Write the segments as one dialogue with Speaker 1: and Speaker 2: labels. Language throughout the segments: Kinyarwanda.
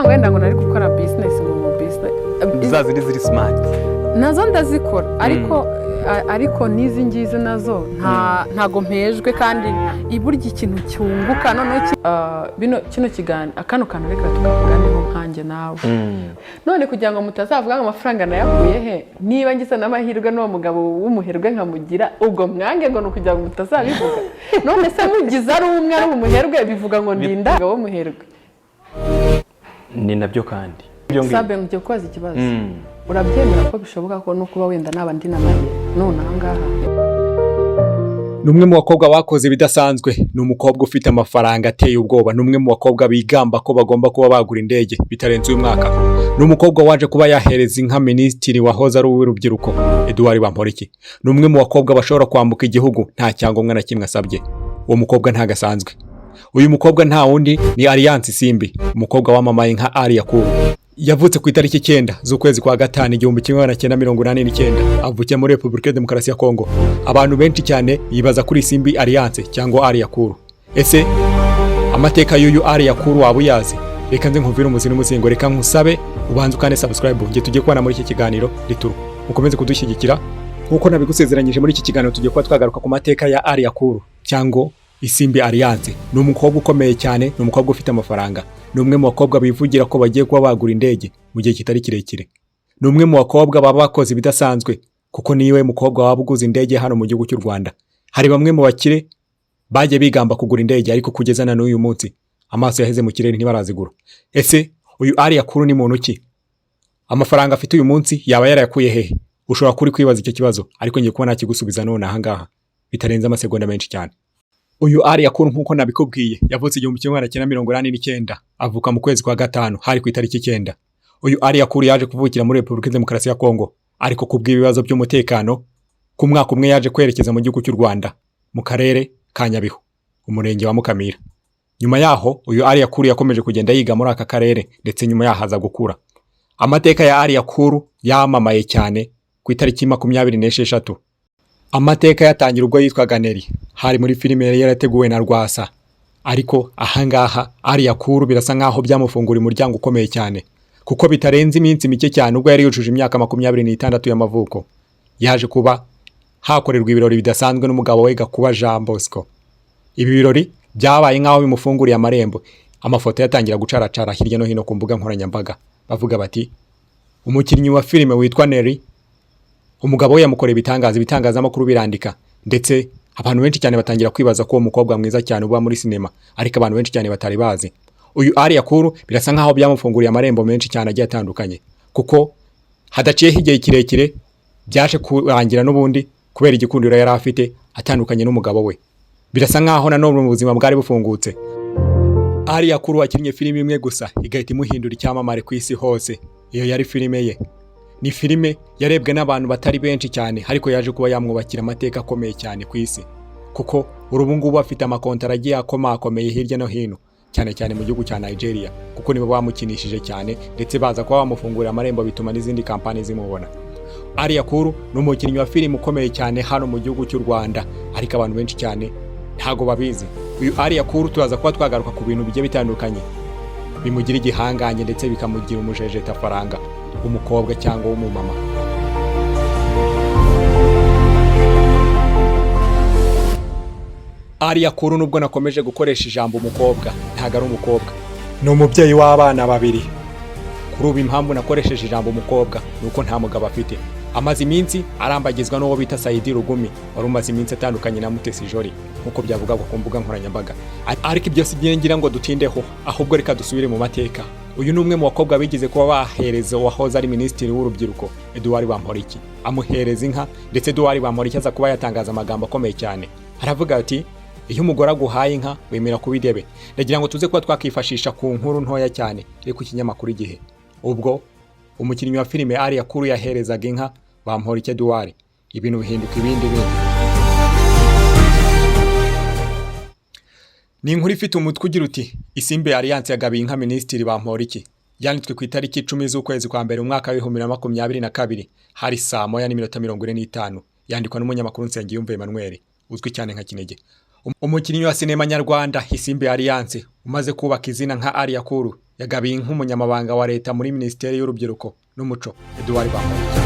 Speaker 1: Wenda ngo nari gukora business, ngo mu business.
Speaker 2: Za zindi ziri smart.
Speaker 1: Nazo ndazikora, ariko n'izi ngizi nazo ntago mpejwe. Kandi burya ikintu cyunguka noneho bino kino kiganiro, kano kantu reka tukavuganeho nkanjye nawe. None kugira ngo mutazavuga ngo amafaranga nayakuye he, niba ngize n'amahirwe n'uwo mugabo w'umuherwe nkamugira, ubwo mwange ngo ni ukugira ngo mutazabivuga. None se mugize ari umwe, ari umuherwe, bivuga ngo ndinda umugabo w'umuherwe?
Speaker 2: Ni nabyo kandi ibyo ngibyo.
Speaker 1: Sabe, ngiye kubaza ikibazo. Urabyemera ko bishoboka ko no kuba wenda naba ndi na mariye none aha ngaha?
Speaker 3: Ni umwe mu bakobwa bakoze ibidasanzwe, ni umukobwa ufite amafaranga ateye ubwoba, ni umwe mu bakobwa bigamba ko bagomba kuba bagura indege bitarenze uyu mwaka. Ni umukobwa waje kuba yahereza inka minisitiri wahoze ari uw'urubyiruko, Edouard Bamporiki. Ni umwe mu bakobwa bashobora kwambuka igihugu nta cyangombwa na kimwe asabye. Uwo mukobwa ntago asanzwe. Uyu mukobwa nta wundi, ni Alliance Isimbi, umukobwa wamamaye nka Alliah Cool. Yavutse ku itariki 9 z'ukwezi kwa gatanu 1989, avukiye muri Repubulika ya Demokarasi ya Kongo. Abantu benshi cyane bibaza kuri Isimbi Alliance cyangwa Alliah Cool. Ese amateka y'uyu Alliah Cool waba uyazi? Reka nze nkuvire umuzi n'umuzingo. Reka nkusabe ubanze ukande subscribe, ngiye tugiye kubana muri iki kiganiro rituru, mukomeze kudushyigikira nk'uko nabigusezeranyije. Muri iki kiganiro tugiye kuba twagaruka ku mateka ya Alliah Cool cyangwa Isimbi Alliance. Ni umukobwa ukomeye cyane, ni umukobwa ufite amafaranga, ni umwe mu bakobwa bivugira ko bagiye kuba bagura indege mu gihe kitari kirekire. Ni umwe mu bakobwa baba bakoze ibidasanzwe, kuko niwe mukobwa waba uguze indege hano mu gihugu cy'u Rwanda. Hari bamwe mu bakire bagiye bigamba kugura indege, ariko kugeza na n'uyu munsi amaso yaheze mu kirere, ntibarazigura. Ese uyu Alliah Cool ni muntu ki? Amafaranga afite uyu munsi yaba yarayakuye hehe? Ushobora kuri kwibaza icyo kibazo, ariko ngiye kuba nakigusubiza none aha ngaha bitarenze amasegonda menshi cyane. Uyu Alliah Cool, nk'uko nabikubwiye, yavutse 1989, avuka mu kwezi kwa gatanu, hari ku itariki 9. Uyu Alliah Cool yaje kuvukira muri Repubulika Demokarasi ya Kongo, ariko kubw'ibibazo by'umutekano, ku mwaka umwe yaje kwerekeza mu gihugu cy'u Rwanda, mu karere ka Nyabihu, umurenge wa Mukamira. Nyuma yaho uyu Alliah Cool yakomeje kugenda yiga muri aka karere, ndetse nyuma yaho aza gukura. Amateka ya Alliah Cool yamamaye cyane ku itariki 26. Amateka yatangira ubwo yitwaga Neri, hari muri filime yari yarateguwe na Rwasa. Ariko ahangaha Alliah Cool birasa nkaho byamufungura umuryango ukomeye cyane, kuko bitarenze iminsi mike cyane, ubwo yari yujuje imyaka 26 y'amavuko, yaje kuba hakorerwa ibirori bidasanzwe n'umugabo we Gakuba Jean Bosco. Ibi birori byabaye nk'aho bimufunguriye amarembo. Amafoto yatangira gucaracara hirya no hino ku mbuga nkoranyambaga, bavuga bati: "Umukinnyi wa filime witwa Neri, umugabo we yamukoreye ibitangaza." Ibitangazamakuru birandika, ndetse abantu benshi cyane batangira kwibaza ko uwo mukobwa mwiza cyane uba muri sinema, ariko abantu benshi cyane batari bazi uyu Alliah Cool, birasa nkaho byamufunguriye amarembo menshi cyane agiye atandukanye, kuko hadaciyeho igihe kirekire byaje kurangira n'ubundi, kubera igikundiro yari afite, atandukanye n'umugabo we. Birasa nkaho nanone mu buzima bwari bufungutse. Alliah Cool wakinnye filime imwe gusa igahita imuhindura icyamamare ku isi hose. Iyo yari filime ye, ni filime yarebwe n'abantu batari benshi cyane, ariko yaje kuba yamwubakira amateka akomeye cyane ku isi, kuko ubu ngubu afite amakontara agiye akomakomeye hirya no hino, cyane cyane mu gihugu cya Nigeria, kuko nibo bamukinishije cyane, ndetse baza kuba bamufungurira amarembo, bituma n'izindi kampani zimubona. Alliah Cool ni umukinnyi wa filime ukomeye cyane hano mu gihugu cy'u Rwanda, ariko abantu benshi cyane ntago babizi. Uyu Alliah Cool turaza kuba twagaruka ku bintu bigiye bitandukanye bimugira igihangange, ndetse bikamugira umujejetafaranga w'umukobwa cyangwa w'umumama. Alliah Cool, nubwo nakomeje gukoresha ijambo umukobwa, ntabwo ari umukobwa, ni umubyeyi w'abana babiri. Kuri ubu impamvu nakoresheje ijambo umukobwa ni uko nta mugabo afite. Amaze iminsi arambagizwa n'uwo bita Saidi Rugumi, wari umaze iminsi atandukanye na Mutesi Jolly, nk'uko byavugwaga ku mbuga nkoranyambaga. Ariko ibyo si byo ngira ngo dutindeho, ahubwo reka dusubire mu mateka. Uyu ni umwe mu bakobwa bigeze kuba bahereza uwahoze ari minisitiri w'urubyiruko, Edouard Bamporiki, amuhereza inka, ndetse Edouard Bamporiki aza kuba yatangaza amagambo akomeye cyane, aravuga ati: "Iyo umugore aguhaye inka wemera kuba idebe." Ndagira ngo tuze kuba twakifashisha ku nkuru ntoya cyane iri ku kinyamakuru Igihe, ubwo umukinnyi wa filime Alliah Cool yaherezaga inka Bamporiki Edouard, ibintu bihinduka ibindi bindi. Ni inkuru ifite umutwe ugira uti: "Isimbi Alliance yagabiye inka Minisitiri Bamporiki." Yanditswe ku itariki 10 z'ukwezi kwa mbere umwaka wa 2022, hari saa 1:45, yandikwa n'umunyamakuru Nsengiyumva Emmanuel uzwi cyane nka Kinege. Umukinnyi wa sinema nyarwanda Isimbi Alliance, umaze kubaka izina nka Alliah Cool. Yagabiye inka umunyamabanga wa leta muri Minisiteri y'Urubyiruko n'Umuco, Edouard Bamporiki.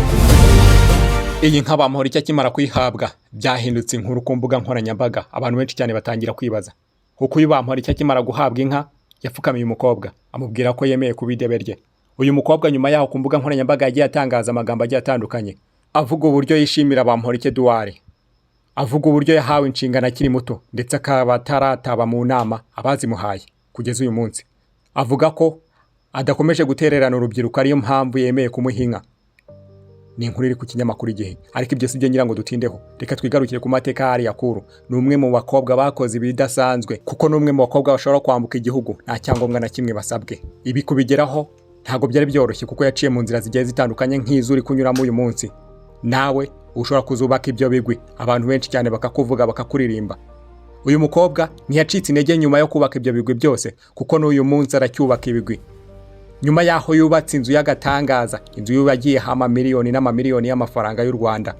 Speaker 3: Iyi nka Bamporiki akimara kuyihabwa byahindutse inkuru ku mbuga nkoranyambaga, abantu benshi cyane batangira kwibaza. Kuko uyu Bamporiki akimara guhabwa inka yapfukamiye umukobwa, amubwira ko yemeye kuba idebe rye. Uyu mukobwa nyuma yaho ku mbuga nkoranyambaga yagiye atangaza amagambo agiye atandukanye, avuga uburyo yishimira Bamporiki Edouard, avuga uburyo yahawe inshingano akiri muto ndetse akaba atarataba mu nama abazimuhaye kugeza uyu munsi. Avuga ko adakomeje gutererana urubyiruko, ariyo mpamvu yemeye kumuha inka. Ni inkuru iri ku kinyamakuru Igihe, ariko ibyo si byo ngira ngo dutindeho. Reka twigarukire ku mateka ya Alliah Cool. Ni umwe mu bakobwa bakoze ibidasanzwe, kuko ni umwe mu bakobwa bashobora kwambuka igihugu nta cyangombwa na kimwe basabwe. Ibi kubigeraho ntabwo byari byoroshye, kuko yaciye mu nzira zigiye zitandukanye nk'izo uri kunyuramo uyu munsi. Nawe ushobora kuzubaka ibyo bigwi, abantu benshi cyane bakakuvuga, bakakuririmba. Uyu mukobwa ntiyacitse intege nyuma yo kubaka ibyo bigwi byose, kuko n'uyu munsi aracyubaka ibigwi. Nyuma y'aho yubatse inzu y'agatangaza, inzu yubagiyeho amamiliyoni n'amamiliyoni y'amafaranga y'u Rwanda.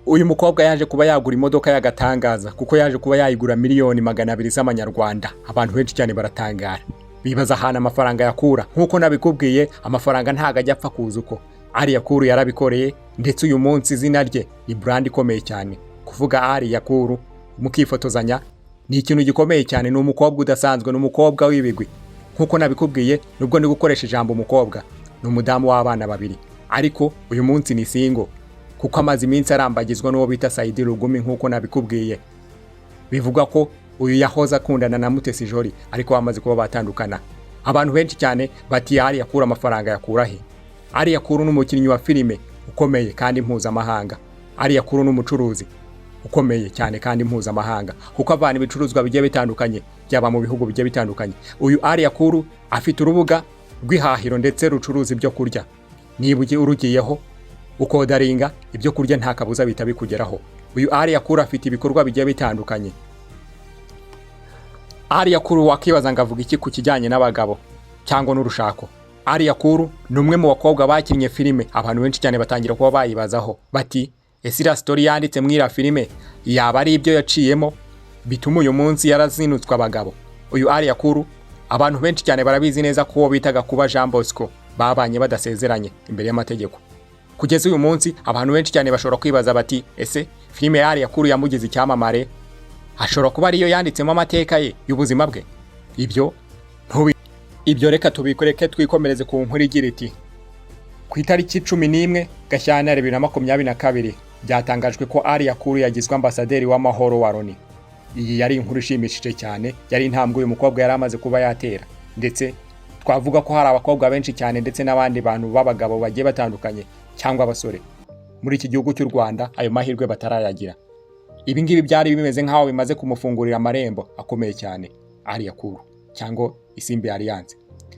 Speaker 3: Uyu mukobwa yaje kuba yagura imodoka y'agatangaza, kuko yaje kuba yayigura miliyoni 200 z'amanyarwanda. Abantu benshi cyane baratangara, bibaza ahantu amafaranga yakura. Nk'uko nabikubwiye, amafaranga ntabwo ajya apfa kuza uko. Alliah Cool yarabikoreye, ndetse uyu munsi izina rye ni brand ikomeye cyane. Kuvuga Alliah Cool mukifotozanya ni ikintu gikomeye cyane. Ni umukobwa udasanzwe, ni umukobwa w'ibigwi. Nk'uko nabikubwiye, nubwo ndi gukoresha ijambo umukobwa, ni umudamu w'abana babiri, ariko uyu munsi ni single, kuko amaze iminsi arambagizwa n'uwo bita Saidi Rugumi. Nk'uko nabikubwiye, bivugwa ko uyu yahoze akundana na Mutesi Jolly, ariko bamaze kuba batandukana. Abantu benshi cyane bati: "Alliah Cool amafaranga yakura he?" Alliah Cool n'umukinnyi wa filime ukomeye kandi mpuzamahanga. Alliah Cool n'umucuruzi ukomeye cyane kandi mpuzamahanga, kuko avana ibicuruzwa bigiye bitandukanye byaba mu bihugu bigiye bitandukanye. Uyu Alliah Cool afite urubuga rw'ihahiro ndetse rucuruza ibyo kurya. Niba urugiyeho ukodaringa ibyo kurya, nta kabuza bihita bikugeraho. Uyu Alliah Cool afite ibikorwa bigiye bitandukanye. Alliah Cool wakibaza ngo avuga iki ku kijyanye n'abagabo cyangwa n'urushako? Alliah Cool ni umwe mu bakobwa bakinnye filime, abantu benshi cyane batangira kuba bayibazaho bati: "Ese iriya story yanditse muri iriya filime yaba ari ibyo yaciyemo bituma uyu munsi yarazinutswe abagabo?" Uyu Alliah Cool abantu benshi cyane barabizi neza ko uwo bitaga kuba Jean Bosco babanye badasezeranye imbere y'amategeko. Kugeza uyu munsi abantu benshi cyane bashobora kwibaza bati: "Ese filime ya Alliah Cool yamugize icyamamare ashobora kuba ariyo yanditsemo amateka ye y'ubuzima bwe?" Ibyo ntubi, ibyo reka tubikoreke, twikomereze ku nkuru igira iti: Ku itariki 11 Gashyantare 2022 byatangajwe ko Alliah Cool yagizwe ambasaderi w'amahoro wa Loni. Iyi yari inkuru ishimishije cyane, yari intambwe uyu mukobwa yari amaze kuba yatera, ndetse twavuga ko hari abakobwa benshi cyane ndetse n'abandi bantu b'abagabo bagiye batandukanye cyangwa abasore muri iki gihugu cy'u Rwanda ayo mahirwe batarayagira. Ibi ngibi byari bimeze nk'aho bimaze kumufungurira amarembo akomeye cyane Alliah Cool cyangwa Isimbi Alliance.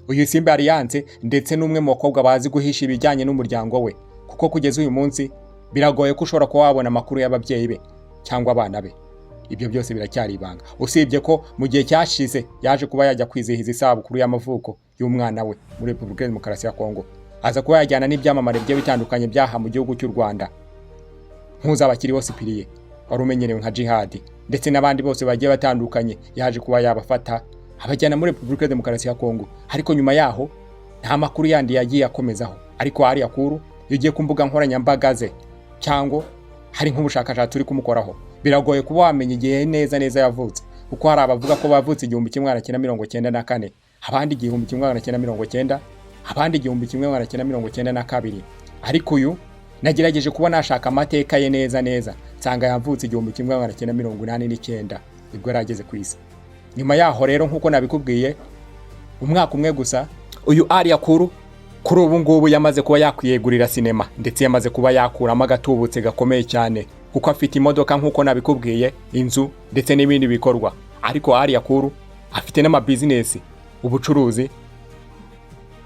Speaker 3: Uyu Isimbi Alliance ndetse n'umwe mu bakobwa bazi guhisha ibijyanye n'umuryango we, kuko kugeza uyu munsi biragoye ko ushobora kuba wabona amakuru y'ababyeyi be cyangwa abana be. Ibyo byose biracyari ibanga, usibye ko mu gihe cyashize yaje kuba yajya kwizihiza isabukuru y'amavuko y'umwana we muri Repubulika ya Demokarasi ya Kongo, aza kuba yajyana n'ibyamamare bigiye bitandukanye byaha mu gihugu cy'u Rwanda, nk'Uzabakiriho Cyprien wari umenyerewe nka Jihadi, ndetse n'abandi bose bagiye batandukanye. Yaje kuba yabafata abajyana muri Repubulika ya Demokarasi ya Kongo, ariko nyuma yaho nta makuru yandi yagiye akomezaho. Ariko Alliah Cool, iyo ugiye ku mbuga nkoranyambaga ze cyangwa hari nk'ubushakashatsi uri kumukoraho, biragoye kuba wamenya igihe neza neza yavutse, kuko hari abavuga ko bavutse 1994, abandi 1990, abandi 1992. Ariko uyu nagerageje kuba nashaka amateka ye neza neza, nsanga yavutse 1989, nibwo yari ageze ku isi. Nyuma yaho rero, nk'uko nabikubwiye, umwaka umwe gusa, uyu Alliah Cool kuri ubu ngubu yamaze kuba yakwiyegurira sinema, ndetse yamaze kuba yakuramo agatubutse gakomeye cyane, kuko afite imodoka nk'uko nabikubwiye, inzu ndetse n'ibindi bikorwa. Ariko Alliah Cool afite n'amabizinesi, ubucuruzi,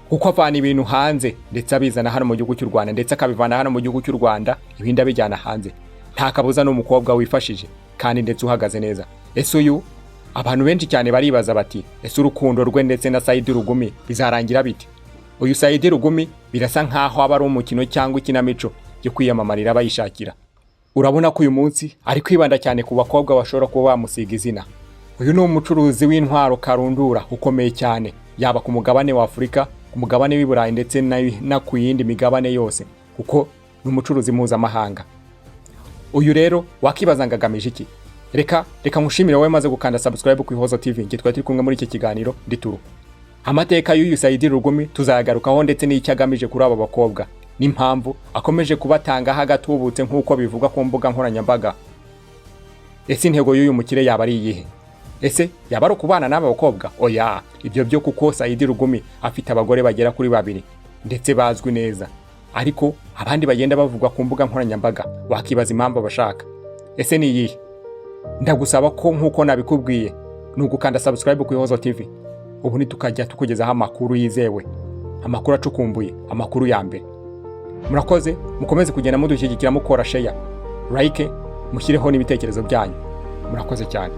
Speaker 3: kuko avana ibintu hanze ndetse abizana hano mu gihugu cy'u Rwanda, ndetse akabivana hano mu gihugu cy'u Rwanda ibindi abijyana hanze. Nta kabuza ni umukobwa wifashije kandi ndetse uhagaze neza. Ese uyu, abantu benshi cyane baribaza bati: "Ese urukundo rwe ndetse na Saidi Rugumi bizarangira bite?" Uyu Saidi Rugumi birasa nkaho aba ari umukino cyangwa ikinamico yo kwiyamamarira bayishakira. Urabona ko uyu munsi ari kwibanda cyane ku bakobwa bashobora kuba bamusiga izina. Uyu ni umucuruzi w'intwaro karundura ukomeye cyane. Yaba ku mugabane wa Afurika, ku mugabane w'i Burayi, ndetse na ku yindi migabane yose, kuko ni umucuruzi mpuzamahanga. Uyu rero wakibaza ngo agamije iki? Reka nkushimire wowe maze gukanda subscribe ku Ihozo TV. Njye twari turi kumwe muri iki kiganiro ndituru. Amateka y'uyu Saidi Rugumi tuzayagarukaho, ndetse n'icyo agamije kuri aba bakobwa, n'impamvu akomeje kubatangaho agatubutse nk'uko bivugwa ku mbuga nkoranyambaga. Ese intego y'uyu mukire yaba ari iyihe? Ese yaba ari ukubana n'aba bakobwa? Oya, ibyo byo, kuko Saidi Rugumi afite abagore bagera kuri babiri ndetse bazwi neza, ariko abandi bagenda bavugwa ku mbuga nkoranyambaga wakibaza impamvu abashaka. Ese ni iyihe? Ndagusaba ko, nk'uko nabikubwiye, ni ugukanda subscribe ku Ihozo TV, ubundi tukajya tukugezaho amakuru yizewe, amakuru acukumbuye, amakuru ya mbere. Murakoze, mukomeze kugenda mudushyigikira, mukora share, like, mushyireho n'ibitekerezo byanyu. Murakoze cyane.